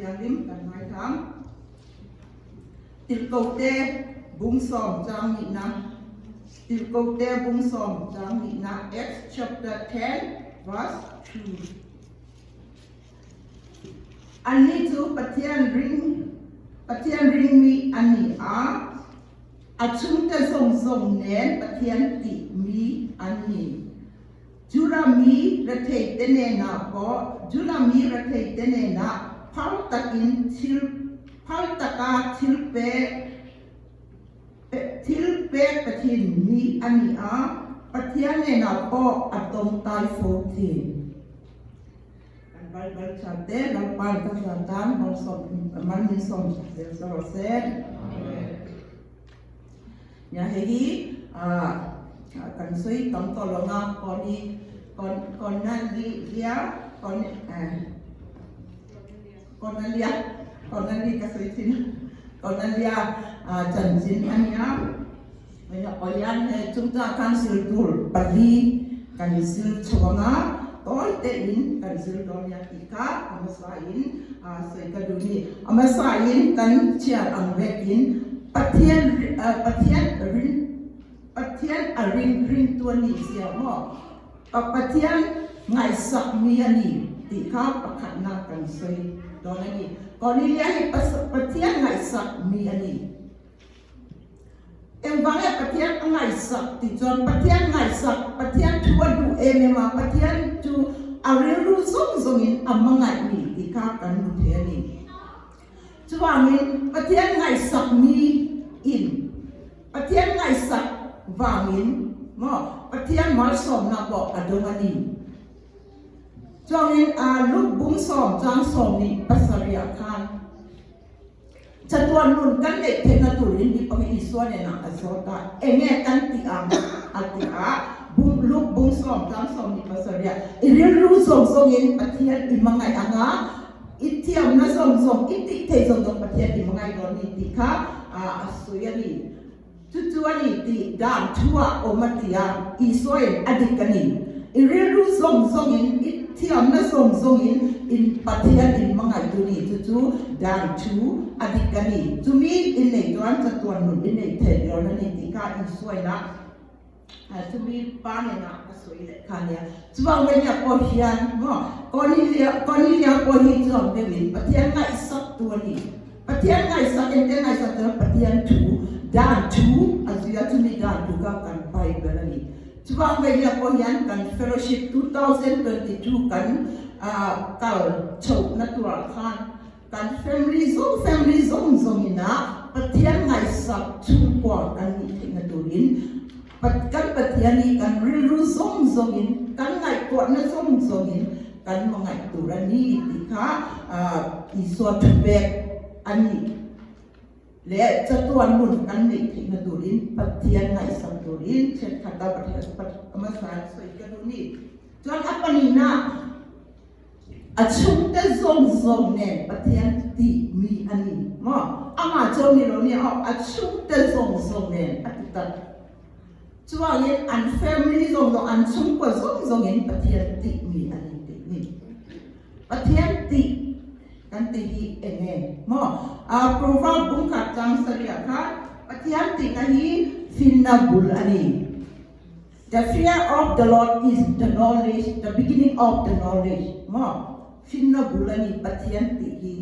Thianghlim kan ngaithla ang. Tirhkohte bungsawm chang nihna Tirhkohte bungsawm chang nihna Acts chapter 10 verse 2 Anni chu Pathian ring Pathian ringmi a ni a, a chhungte zawng zawng nen Pathian tih mi an ni. Juda mi retheite nenah pawh Juda mi retheite nenah phal takin thil phal taka thil pe thil pek Pathin mi a ni a, Pathian nenah pawh a tawngtai fo thin. Kan Bible chhante Lalpa'n ka hria tan malsawm mal min sawm sak zel sa rawh se. Nia hei hi kan sawi tam tawh lo nga Connie Cornelia Cornelia Cornelia ka sawi thin Cornelia chanchin a nia Awlian hei chungchang khan zir tur pali kan zir chho anga tawi te in kan zir dawn nia tih kha a hmasa in sawi ka duh ni. A hmasa in kan chhiar ang vek in Pathian Pathian rin Pathian a ring ringtu a nih zia maw Pathian ngaihsak mi a ni tih kha pakhatna kan sawi dawn a ni. Cornelia hi Pathian ngaihsak mi a ni. Engvang nge Pathian a ngaihsak tih chuan Pathian ngaihsak, Pathian thu a duh em em a, Pathian chu a rilru zawng zawngin a hmangaih ni tih kha kan hmu thei a ni. Chuvangin Pathian ngaihsak mi in, Pathian ngaihsak vangin maw Pathian malsawmna pawh a dawng a ni. Chuangin a Luke bung sawm chang 27ah khan, Chatuan nun kan neih theihna turin mi pahnih Isua nenah a zawt a, Enge kan tih ang? a ti a. Bung Luke bung sawm tlang 27ah, I rilru zawng zawngin Pathian i hmangaih ang a, i thiamna zawng zawng, i tih theih zawng zawng Pathian i hmangaih dawn ni tih kha a sawi a ni. Chu chu a ni tih dan thuah awm a ti a, Isuain a dik a ni. I rilru zawng zawngin, i thiamna zawng zawngin in Pathian in hmangaih tu ni. Chu chu dan thu a dik a ni. Chumi i nei chuan chatuan nun i nei thei dawn a ni tih kha Isuain a chumi pa nenah a sawi leh kha a nia. Chuvang vengah pawh hian maw Cornelia Cornelia pawh hi chuang deuhin Pathian ngaihsak tu a ni. Pathian ngaihsak engte ngaihsak chuan Pathian thu dan thu a zui a, chumi dan thu kha kan Bible a ni. Chuvang vengah pawh hian kan fellowship 2022 kan kal chhohna turah khan kan family zawng family zawng zawngin a Pathian ngaihsak chhungkua kan nih theihna turin kan Pathian hi kan rilru zawng zawngin kan ngaihtuahna zawng zawngin kan hmangaih tur a ni tih kha Isua thupek a ni. Leh chatuan hun kan neih theihna turin Pathian ngaihsak turin thenkhat a Pathian hmasa an sawi ka duh ni. Chuan a pahnihna a chhungte zawng zawng nen Pathian tih mi a ni maw? Amah chu ni lo nia aw, a chhungte zawng zawng nen a ti tak. Chuvangin an family zawng zawng, an chhungkua zawng zawngin Pathian tih mi a ni tih ni. Pathian tih kan tih hi eng nge maw? A Proverb bungkhat chang sarih ah khan Pathian tihna hi finna bul a ni. The fear of the Lord is the knowledge, the beginning of the knowledge maw? Finna bul a ni Pathian tih hi.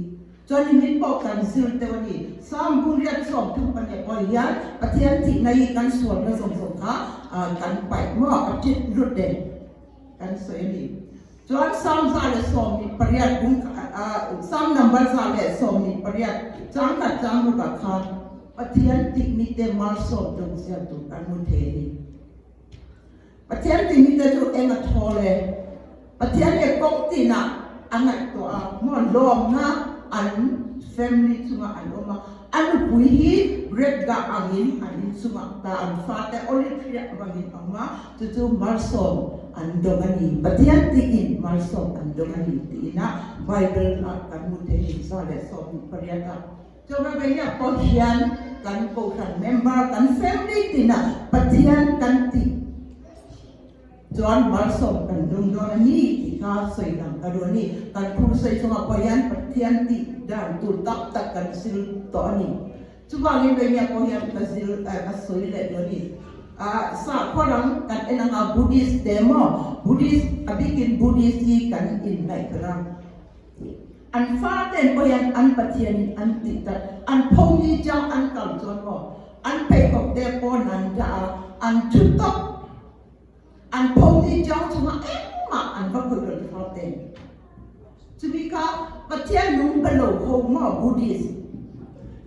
Chuan i min pawh kan zir deuh a ni. Psalm bung riat 32 pawh hian Pathian tihna hi kan sualna zawng zawng kha kan paih maw? A tit lut e kan sawi a ni. Chuan Psalm 118 bung Psalm number 118 chang khat chang rukah khan Pathian tihmite malsawm tum ziak tur kan hmu thei a ni. Pathian tihmite chu eng a thawl e? Pathian he kawng tinah a ngaihtuah a, maw lawmna an family chungah an awm a, a nupui hi Rebekah angin an inchungah ta an fate olive hriah vangin a awm a, Chu chu malsawm an dawng a ni. Pathian tiin malsawm an dawng a ni tiin a Bible ah kan hmu thei ni 118 ah. Chuan Rebecca pawh hian kan kohhran member kan family tina Pathian kan tih. Chuan malsawm kan dawng dawn a ni tih kha sawi dang ka duh a ni. Kan phur sawi chungah pawh hian Pathian tih dan tur tak tak kan zir tawh a ni. Chuvangin Venia pawh hian ka zir ka sawi leh duh a ni. Sakhaw dang kan en anga Buddhist te maw Buddhist a bikin Buddhist hi kan inngaihpelh a. An faten pawh hian an Pathianin an tih tak an phawni chang an kal chuan maw an pheikhawk te pawn an dah a an thu tawp. An phawni chang chungah engmah an va khawih lo ti te. Chumi kha Pathian nung pe lo ho maw Buddhist.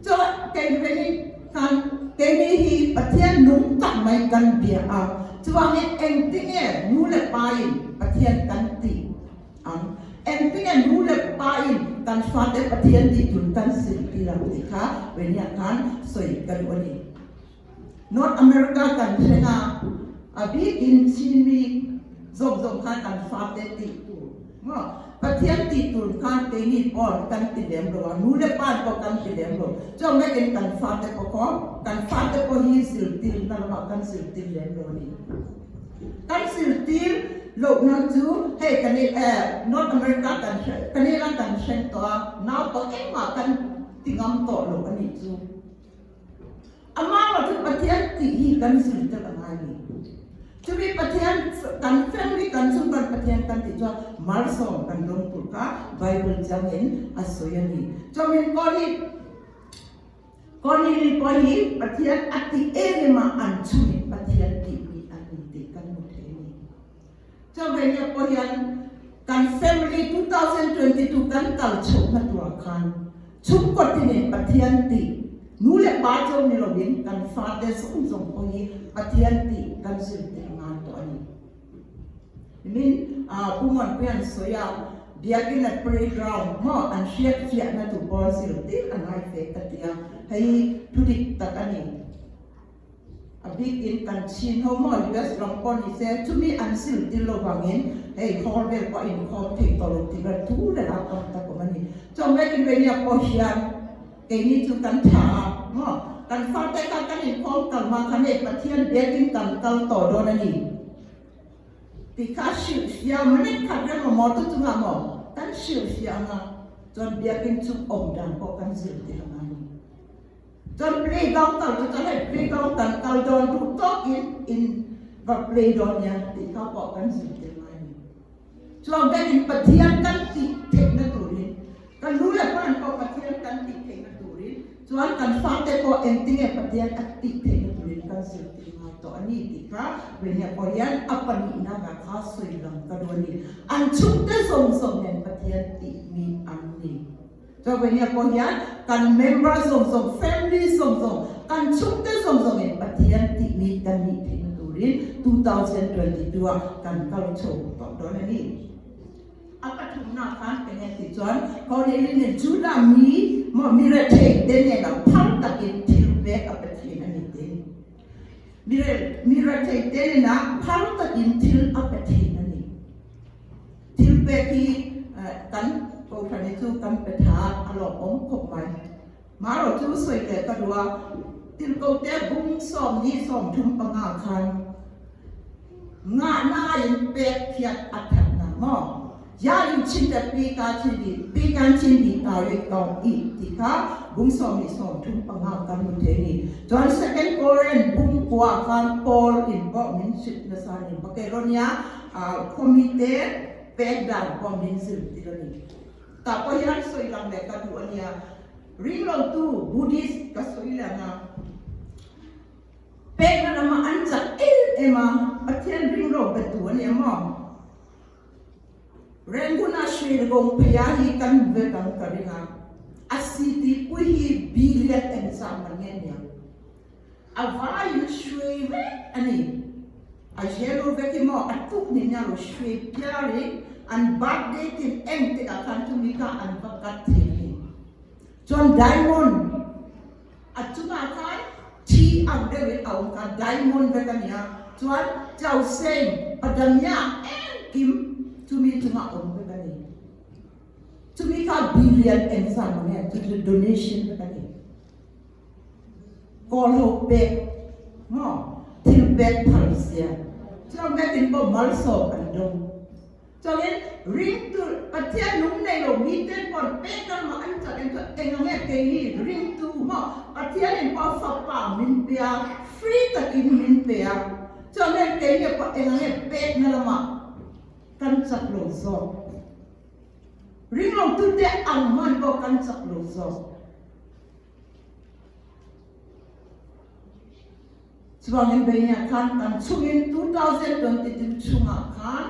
Chuan kei vein khan keini hi Pathian nung tak mai kan bia a. Chuvangin engtinge nu leh pa in Pathian kan tih ang? Engtinge nu leh pa in kan fate Pathian tih tur kan zirtir ang tih kha veinia khan sawi ka duh a ni. North America kan thleng a, a bikin Chinmi zawk zawk khan kan fate tih tur maw? Pathian tih tur khan keini pawh kan ti lem lo a, nu leh pa pawh kan ti lem lo. Chuan vekin kan fate pawh khaw, kan fate pawh hi zirtirna lamah kan zirtir lem lo a ni. Kan zirtir lohna chu hei kan i North America kan Canada kan thleng tawh a, naupang engmah kan ti ngam tawh lo a nih chu. Amah chu Pathian tih hi kan zir tel a ngai ni. Chumi Pathian kan family kan chung kan Pathian kan tih chuan malsawm kan dawng tur kha Bible changin a sawi a ni. Chuamin Kawni Kawni pawh hi Pathian a tih em em a an chungin Pathian tih mi an ni tih kan hmu thei a ni. Chuveiah pawh hian kan family 2022 kan kal chhohna turah khan chhungkaw tinin Pathian tih nu leh pa chauh ni lovin kan fate zawng zawng pawh hi Pathian tih kan zirtir ngai tawh a ni. Nimin Pu Muanpuia'n sawi a, Biakin at playground maw an hriat fiahna tur pawh zirtir a ngai fe ka ti a, hei thu dik tak a ni. A bikin kan chin ho maw US ram pawh ni se chumi an zirtir lo vangin hei hall vel pawh a inkhawm thei tawh lo tih vel thu reng a tam tak awm a ni. Chuan vekin Venia pawh hian keini chu kan tha a maw kan fate kha kan inkhawm kal hma khan hei Pathian biakin kan kal tawh dawn a ni tih kha hrilh fiah minute khat reng maw motor chungah maw kan hrilh fiah ang a chuan biakin chu awm dan pawh kan zirtir ang a ni. Chuan playground kal chu chuan hei playground kan kal dawn duh tawkin in va play dawn nia tih kha pawh kan zirtir ngai a ni. Chuan vekin Pathian kan tih theihna turin kan nu leh pa an pawh Pathian kan tih theihna turin chuan kan fate pawh engtinge Pathian a tih theihna turin kan zirtir ngai tawh a ni tih kha Renia pawh hian a pahnihna ka kha sawi lang ka duh a ni. An chhungte zawng zawng nen Pathian tih mi an ni. Chawhmehnia pawh hian kan member zawng zawng, family zawng zawng, kan chhungte zawng zawngin Pathian tihmi kan nih theihna turin 2022 ah kan kal chho tawh dawn a ni. A pathumna khan eng nge tih chuan Cornelius Judah mi maw mi rethei te nena phal takin thil pek a pe thin a ni tin. Mi rethei te nena phal takin thil a pe thin a ni. Thil pek hi kan Kohhran hi chu kan pe tha a lawmawm khawp mai. Marawh chu sawi leh ka duh a, Tirhkohte bung sawmni 35 khan ngahnain pek thiat a that na maw? Ya in chin le pi ka chin di pi kan chin di ta ri tawng i ti kha bung 25 kan hmu thei ni. Chuan Second Korinth bung kua khan Paul in pawh min hrilh nasa ni. Makedonia Khawmite pek dan pawh min zirtir a ni. Tah pawh hian sawi lang leh ka duh a nia. Ringlotu Buddhist ka sawi leh ang a, pekna lama an chak em em a, Pathian ringlo betu a nia maw? Renguna Shri Gongphaya hi kan hmu vek ang ka ring a, a city pui hi billion engzah man nge nia? A vaiin hruai vek a ni. A yellow vek hi maw a tuk ni nia lo hruai piar in an birthday tin eng tikah khan chumi kha an va cut thin a ni. Chuan diamond a chungah khan thi ang deuh in a awm kha diamond vek a nia. Chuan Chausen Padamya engkim chumi chungah awm vek a ni. Chumi kha billion engzah mange chu chu donation vek a ni. Kawl ho pek maw thil pek phal sia. Chuan vekin pawh malsawm an dawng. Chuanin ringtu Pathian lung nei lo miten pawn pek lamah an chak em chuan eng ange keini ringtu maw Pathianin pawh fapa min pe a, free takin min pe a, chuanin keini pawh eng ange pekna lamah kan chak lo zawk. Ringlotute ang hman pawh kan chak lo zawk. Chuvangin Beinia khan kan chungin 2022 chungah khan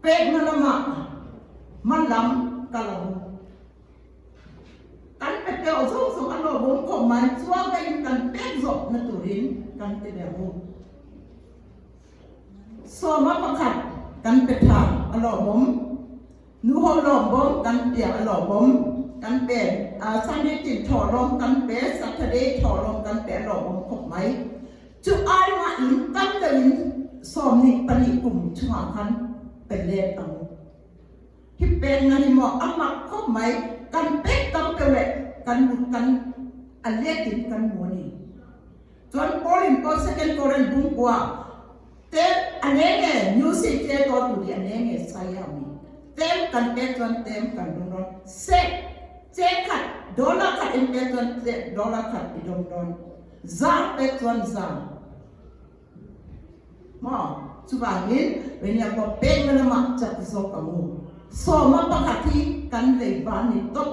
pekna lamah hma lam ka lo hmu. Kan pe teuh zawng zawng a lawmawm khawp mai, chuang dahin kan pek zawhna turin kan ti ve hu. Sawma pakhat kan pe tha a lawmawm. Nuho lawmawm kan piah a lawmawm kan pe. Sunday tin thawhlawm kan pe, Saturday thawhlawm kan pe a lawmawm khawp mai. Chu ai mahin tam deuhin 12 kum chungah khan pe let ang u. Hi pekna hi maw a mak khawp mai, kan pek tam deuh leh kan kan a letin kan hmu a ni. Chuan Paul in pawh Second Korinth bungkua te a ne nge music te to tu tih a ne nge sai a mi tem kan pek chuan tem kan dawng dawn se cheng khat dollar khat in pek chuan dollar khat i dawng dawn zang pek chuan zang maw chuvangin venia pawh pek na lamah chak zawk ang u sawma pakhat hi kan lei va ni tawp.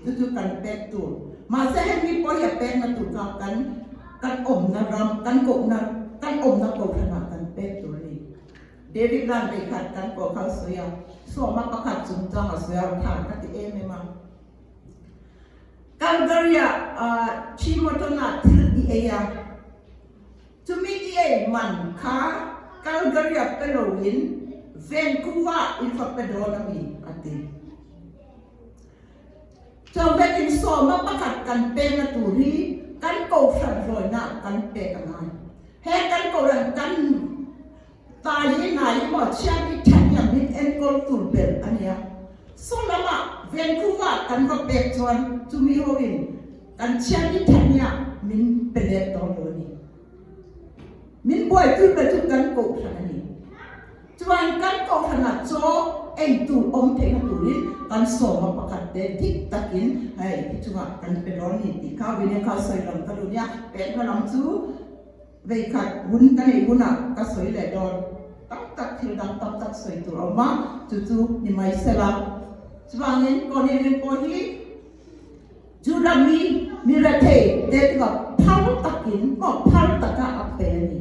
Chu chu kan pek tur. Mahse hemi pawh hi a pekna tur kha kan kan awmna ram, kan kohna, kan awmna kohhranah kan pek tur a ni. David Ran vei khat kan pawh kha a sawi a, sawma pakhat chungchang a sawi a, tha ka ti em em a. Calgary-ah Chimotona thil i ei a, chumi i ei man kha Calgary-ah pe loin Vancouver-ah i va pe dawn a mi? a ti. Chawhmeh insawma pakhat kan pekna tur hi kan kohhran rawihna kan pek a ngai. He kan kohhran kan ta hi nai hi maw chhiat hi that hian min enkawl tur ber a nia. Saw lamah Vancouver kan va pek chuan chumi hoin kan chhiat hi that hian min pe let dawn lo a ni. Min buaitur ber chu kan kohhran a ni. Chuan kan kohhranah chaw ei tur awm theihna turin kan sawma pakhat te dik takin hei hi chungah kan pe dawn ni tih kha William kha sawi lam ka duh nia. Pekna lam chu veikhat hun ka neih hunah ka sawi leh dawn. Tam tak thil dang tam tak sawi tur a awm a, chu chu ni mai sela. Chuvangin Cornelian pawh hi Juda mi mi rethei te chu phal takin maw phal taka a pe a ni.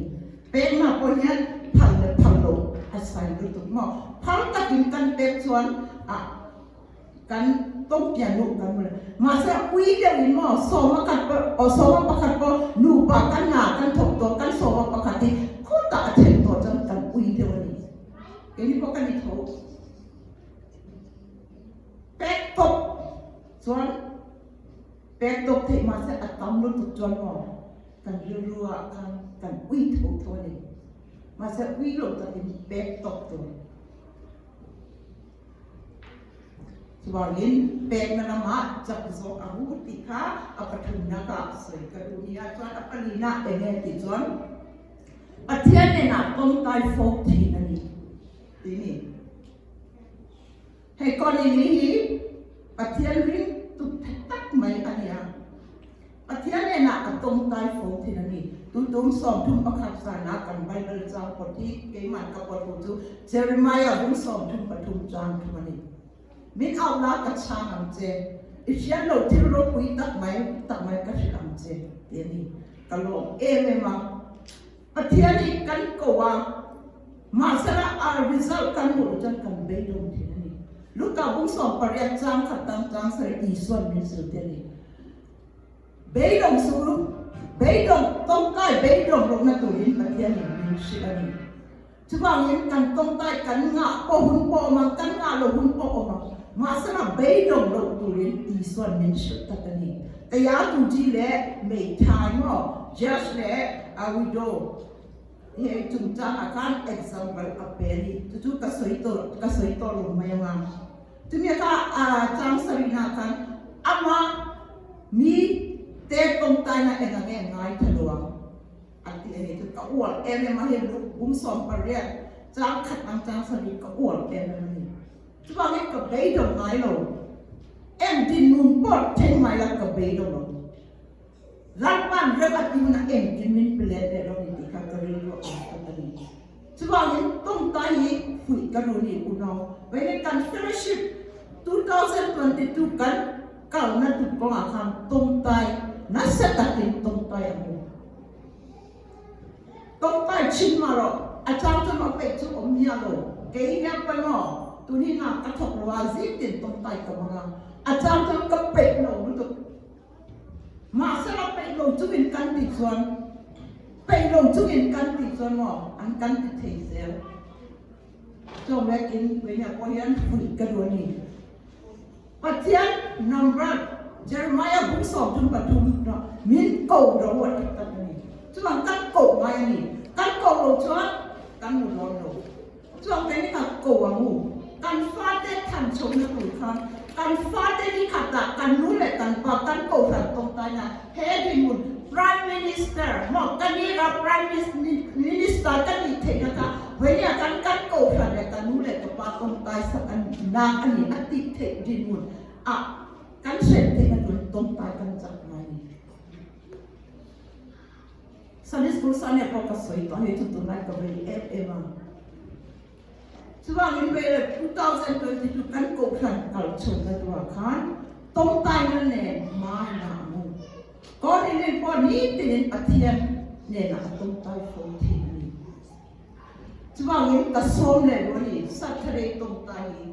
Pekna pawh hian phal leh phal lo a sai lutuk maw. Phal takin kan pek chuan ah kan tawngpian luh kan hmu lo. Mahse ui deuhin maw sawma khat pawh aw sawma pakhat pawh nupa kan hna kan thawk tawh kan sawma pakhat hi khutah a then tawh chuan kan ui deuh a ni. Keini pawh kan i tho. Pek tawp chuan pek tawp theih mahse a tam lutuk chuan maw kan rilru ah khan kan ui tho tho a ni. Mahse ui lo takin pek tawp tur. Chuvangin pekna lamah chak zawk a hu tih kha a pathumna ka sawi ka duh nia. Chuan a palina eng nge tih chuan Pathian nenah tawngtai fawk thin a ni tih ni. Hei Connie hi Pathian ring tuk tha tak mai a nia. Pathian hnenah a tawngtai fo thin a ni. Tutum 31 zana kan Bible chang pawt hi keimah ka pawt hu chu Jeremiah bung 33 chang thum a ni. Min auh la ka chhang ang che, i hriat lo thil ropui tak mai tak mai ka hrilh ang che ti a ni. Ka lawm em em a. Pathian hi kan ko a, mahsela a result kan hmuh loh chuan kan beidawng thin a ni. Luka bung 18 chang khat tang chang sarih Isuan min zirtir a ni. Beidawng suh u, beidawng tawngtai beidawng lohna turin Pathian in min hrilh a ni. Chuvangin kan tawngtai kan ngah pawh hun pawh awm ang, kan ngah loh hun pawh awm ang, mahsela beidawng loh turin Isuan min hrilh tak a ni. Kaya tuji leh Meithai maw, Judge leh a widow he chungchangah khan example a pe a ni. Chu chu ka sawi tawh ka sawi tawh lo mai anga. Chumi kha a chang sarihna khan ama mi te tawngtaina eng ang nge ngaithla lo ang a. ti a ni chu ka uar em em a hei lung 18 chang khat ang chang sarih ka uar em em a ni. Chuvangin ka beidawng ngai lo. Eng dinhmun pawh thleng mai la ka beidawng lo. Lalpa'n rem a ti hunah engtin min pe let leh lo ni tih kha ka rilru a awm tlat a ni. Chuvangin tawngtai hi fuih ka ru ni unau. Vawiin kan fellowship 2022 kan kalna tur kawngah khan tawngtai nasa takin tawngtai a hmu. Tawngtai chhin mah rawh, a chang chuan a peih chu awm miah lo. Kei hian pawimawh tun hi hna ka thawk lo a, zingtin tawngtai ka hmang a, a chang chuan ka peih lo lutuk. Mahse a peih lo chungin kan tih chuan, peih lo chungin kan tih chuan maw an kan ti thei zel. Chawnglekin Puinia pawh hian fuih ka duh a ni. Pathian number Jeremiah bung 33 min ko ro a ti tak a ni. Chuan kan koh ngai a ni. Kan koh lo chuan kan mu dawn lo. Chuan kei ni kha ko ang u. Kan fate than chhohna tur khan kan fate ni khatah kan nu leh kan pa kan kohhran tawngtaina he dinhmun Prime Minister maw ka ni a Prime Minister ka nih theihna kha vawinia kan kan kohhran leh kan nu leh ka pa tawngtai sak a nak a ni a tih theih dinhmun ah kan hren theihna tur tawngtai kan chak ngai a ni. Sunday School Sunday pawh ka sawi tawh hei chu tunlai ka vei em em a. Chuvangin Vela 2022 kan kohhran kal chhunna turah khan tawngtaina nen hma na a mu. Cornelian pawh nitin Pathian hnenah a tawngtai fo thin a ni. Chuvangin ka sawm leh duh a ni, Saturday tawngtai hi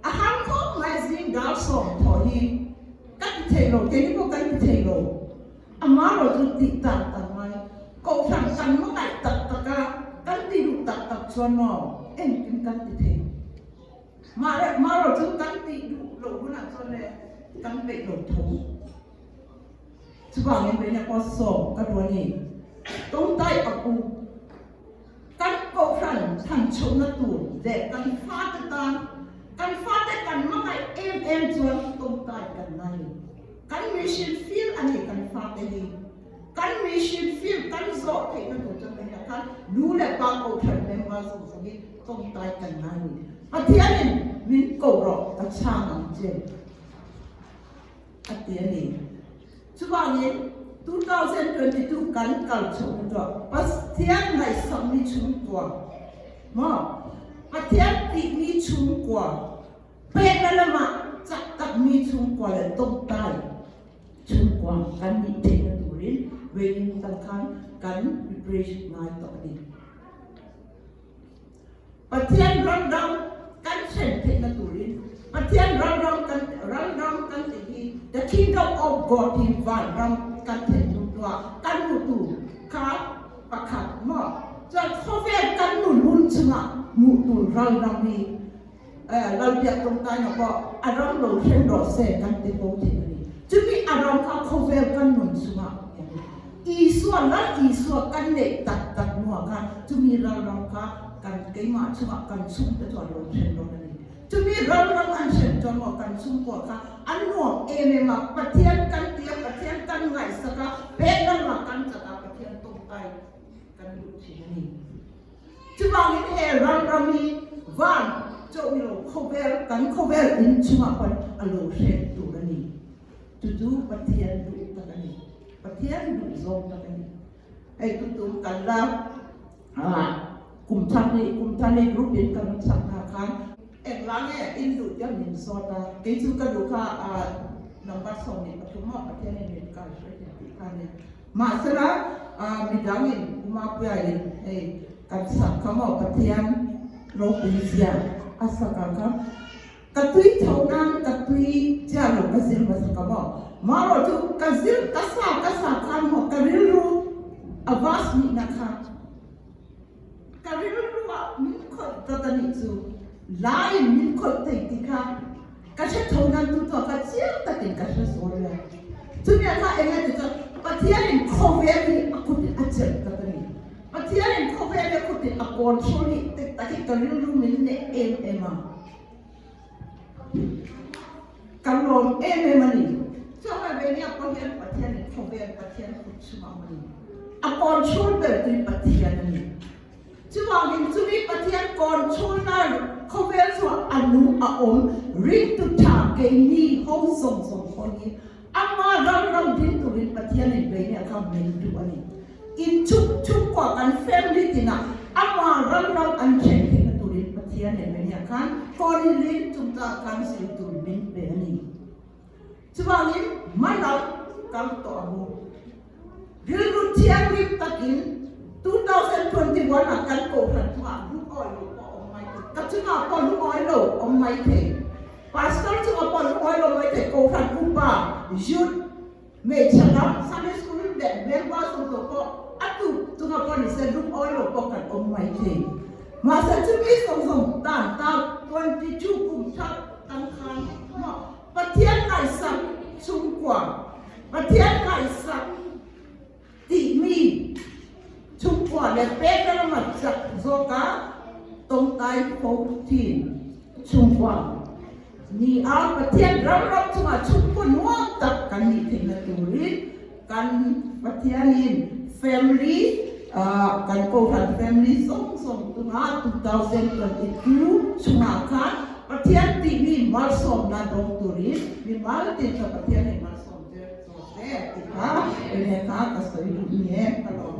a har khawp mai zing dar sawm thawh hi ka ti thei lo, keini pawh kan ti thei lo. Amaherawh chu tih tak tak ngai, kohhran kan hmangaih tak tak a, kan ti duh tak tak chuan maw engkim kan ti thei. Amaherawh chu kan tih duh loh hunah chuan le kan peih lo tho. Chuvangin Reina pawh sawm ka duh a ni. Tawngtai a pu. Kan kohhran thanchhohna tur leh kan fate tan, kan fate kan hmangaih em em chuan tawngtai kan ngai lo. Kan mission field a ni kan fate hi. Kan mission field kan zawh theihna tur chuan hei ah khan nu leh pa kohhran member zawng zawng hi tawngtai kan ngai lo. Pathianin min ko rawh ka chhang ang che. A ti a ni. Chuvangin, 2022 kan kal chhoh hnuah Pathian ngaihsakmi chhungkua maw? Pathian tihmi chhungkua, pekna lamah chak takmi chhungkua leh tawngtai chhungkua kan nih theihna turin waiting tan khan kan preparation ngai tawh a ni. Pathian ram ram kan thlen theihna turin Pathian ram ram kan ram ram kan tih hi the kingdom of God hi van ram kan thlen hnu hnuah kan hmutu kha pakhat maw chuan khawvel kan nun hun chungah hmuh tur ral ram hi Lalbiak tawngtaina pawh a ram lo thlen rawh se kan ti fo thin a ni. Chumi a ram kha khawvel kan nun chungah Isua, Lal Isua kan neih tak tak hnuah khan chumi ral ram kha kan keimah chungah kan chhungte chu an lo then dawn a ni. Chumi ral ram an then chuan maw kan chhungkua kha an nuam em em a, Pathian kan ti a, Pathian kan ngaihsak a, pek lamah kan chak a, Pathian tawngtai kan duh thin a ni. Chuvangin he ram ram hi van chauh ni lo khawvel, kan khawvel in chungah pawn a lo hrem tur a ni. Chu chu Pathian duh tak a ni. Pathian duh zawng tak a ni. Hei tu tum kan la kum thar ni kum thar ni group in kan rawn chak hna khan engla nge in duh te min zawt a, kei chu ka duh kha number 13 maw Pathian in min kai hruai thei tih kha a nia. Mahsela midang in Umapuia in hei kan sak kha maw Pathian ropui zia a sak ang kha Ka tui tho nan ka tui chiah lo ka zir hmasa ka maw? Marawh chu ka zir ka sa ka sa khan maw ka rilru a vas nihna kha ka rilru ah min khawih tlat a nih chu laiin min khawih thei tih kha ka hre tho nan tu tuah kha chiang takin ka hre zawl le. Chumi ah kha eng a ti chuan Pathianin khawvel hi a khutin a chelh tlat a ni. Pathianin khawvel hi a khutin a control hi tak hi ka rilru min neh em em a. Ka lawm em em a ni. Chuan ve nia pawh hian Pathianin khawvel Pathian kut chhungah a awm a ni. A control ber tu hi Pathian a ni. Chuvangin chumi Pathian control na khawvel chuan a nung a awm ringtu tha keini ho zawng zawng pawh hi ama ram ram ding turin Pathian in beihna kha min duh a ni. In chhuk chhungkua kan family tinah ama ram ram an thlen theihna turin Pathian in beihna khan kawnilin chungchang khan zir tur min pe a ni. Chuvangin hmanah kal tawh ang u. Rilru thianghlim takin 2021 ah kan kohhran chungah lungawi lo pawh a awm mai thei, ka chungah pawh lungawi lo awm mai thei, Pastor chungah pawh lungawi lo mai thei, kohhran upa, youth, hmeichhe lam, Sunday school leh member sawmsawm pawh a tu chungah pawh ni se lungawi lo pawh kan awm mai thei. Mahse chumi sawmsawm tan ta 22 kum thar tan khan maw Pathian ngaihsak chhungkua, Pathian ngaihsak tihmi chhungkua leh pek lama chak zawka tawngtai fo thin chhungkua ni a, Pathian ram ram chungah chhungkaw nuam tak kan nih theihna turin kan Pathianin family kan Kohhran family zawng zawng tunga 2022 chungah khan Pathian tihmi malsawmna dawng turin mimal tin kha Pathianin malsawm zel chaw se tih kha enge kha ka sawi duh ni e ka lawm.